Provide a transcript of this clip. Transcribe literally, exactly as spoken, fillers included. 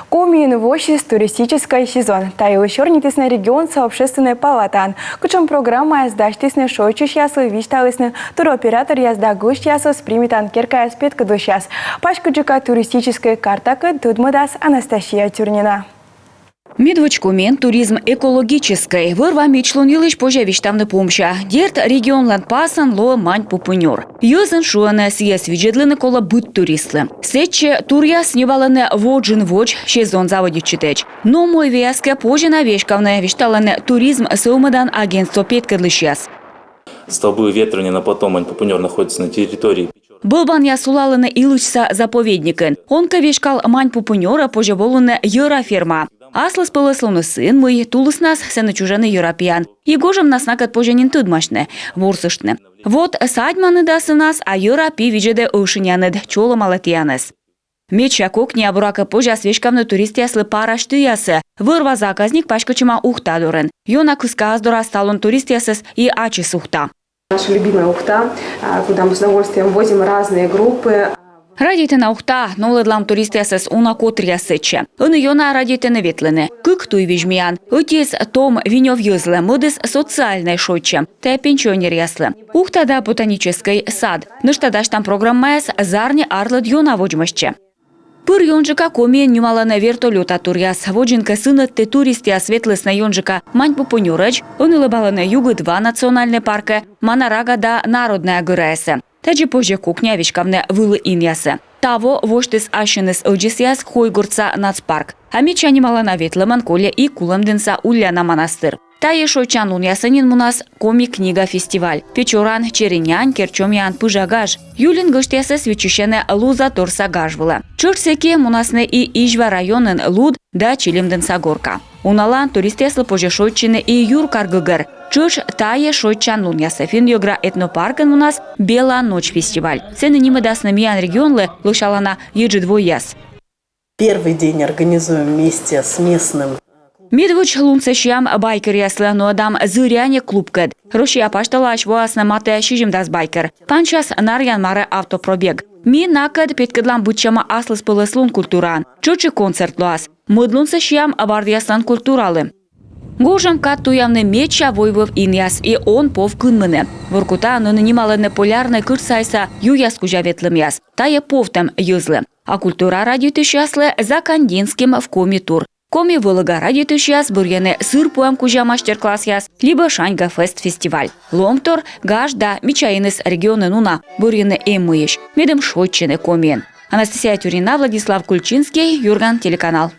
Комиын воссис туристическӧй сезон. Та йылысь сёрнитісны регионса общественнӧй палатаын. Кутшӧм программаяс дасьтісны шойччысьяслы, висьталісны туроператоръяс да гӧсьтъясӧс примитан керкаяс петкӧдлысьяс. Паськыдджыка туристическӧй картакӧд тӧдмӧдас Анастасия Тюрнина. Медводз Комиын туризм экологическӧй. Вӧр-ва мичлун йылысь позьӧ висьтавны помся. Дерт, регионлӧн пасӧн лоӧ Маньпупунёр. Йӧзын шуӧны, сійӧс видзӧдлыны колӧ быд туристлы. Сэтчӧ туръяс ньӧбалӧны водзын-водз, сезон заводитчытӧдз. Но мойвиас кӧ, позьӧ на веськавны, висьталӧны туризм сӧвмӧдан агентство петкӧдлысьяс. Столбы ветру не на плато Маньпупунёр находятся на территории. Бӧлбанъяс сулалӧны Илычса заповедникын. Он кӧ веськал Маньпупунёрӧ, позьӧ волыны йӧра фермаӧ. Аслыспӧлӧслуныс сыын, мый тулыснас сэні чужӧны йӧра пиян. И гожӧмнас накӧд позьӧ нин тӧдмасьны, ворсыштны. Вот садьманныд асывнас, а йӧра пи видзӧдӧ ӧшиняныд, чолӧмалӧ тіянӧс. Медся кокниа, буракӧ, позяс веськавны туристъяслы парась тыясӧ. Вӧр-ва заказник паськӧдчӧма Ухта дорын. Ёна кыска ас дорас талун туристъясӧс и ачыс Ухта. Наша любимая Ухта, а, куда мы с удовольствием возим разные группы. Радейтана Ухта, новлӧдлам туристъясӧс уна котыръяс сэтчӧ. Ӧні ёна радейтӧны ветлыны. Кык туйвизь миян. Ӧтиыс том винёв йӧзлы, мӧдыс социальнӧй шойччӧм, тайӧ пенсионеръяслы. Ухта да ботаническӧй сад. Нӧшта дасьтам программаяс зарни арлыд ёна водзмӧстчӧ. Пыр ёнджыка Комиын нюмалӧны вертолёта туръяс. Водзын кӧ сынӧдті туристъяс ветлісны ёнджыка Маньпупунёрӧдз, ӧні лэбалӧны Югыд ва национальнӧй паркӧ, Манарага да Народная гӧраясӧ. Тадзи позьӧ кокниа веськавны вылі инъясӧ. Таво восьтіс ассьыныс ӧдзӧсъяс Койгортса нацпарк. А медся нималана ветлӧмӧн кольӧ и Кулӧмдінса Ульяна манастыр. Тайӧ шойччан лунъясӧ нин мунас «Коми книга» фестиваль. Печораын чери-нянь, Керчомъяын пыжа гаж. Июльын гӧсьтъясӧс виччысьӧны Луза торса гаж вылӧ. Тшӧтш сэки мунасны и Изьва районын Луд да Чилимдінса Горка. Уналаын туристъяслы позьӧ шойччыны и юркар гӧгӧр. Тшӧтш тайӧ шойччан лунъясӧ Финн-йӧгра этнопаркын мунас «Белая ночь» фестиваль. Сэні нимӧдасны миян регионлы лӧсялана еджыд войяс. Первый день организуем вместе с местным. Медводз лунсӧ сиам байкеръяслы, нуӧдам «Зыряне» клубкӧд. Россия пасьталаысь воасны матӧ сизимдас байкер. Пансяс Нарьян-Маре автопробег. Ми накӧд петкӧдлам быдсяма аслыспӧлӧслун культураӧн. Тшӧтш и концерт лоас. Мӧд лунсӧ сиам бардъяслӧн культуралы. Гожӧм кад туявны медся войвыв инъяс и он пов кынмыны. Воркутаын ӧні нималӧны Полярнӧй кытш сайса юяс кузя ветлӧмъяс. Тайӧ повтӧм йӧзлы. А культура радейтысьяслы «За Кандинским в Коми» тур. Коми вӧлӧга радейтысьяс бӧрйӧны сыр пуӧм кузя мастер-классъяс либӧ «Шаньга-фест» фестиваль. Лоӧмтор гаж да мича иныс регионын уна, бӧрйыны эм мыйысь, медым шойччыны Комиын. Анастасия Тюрнина, Владислав Кульчинский, «Юрган» телеканал.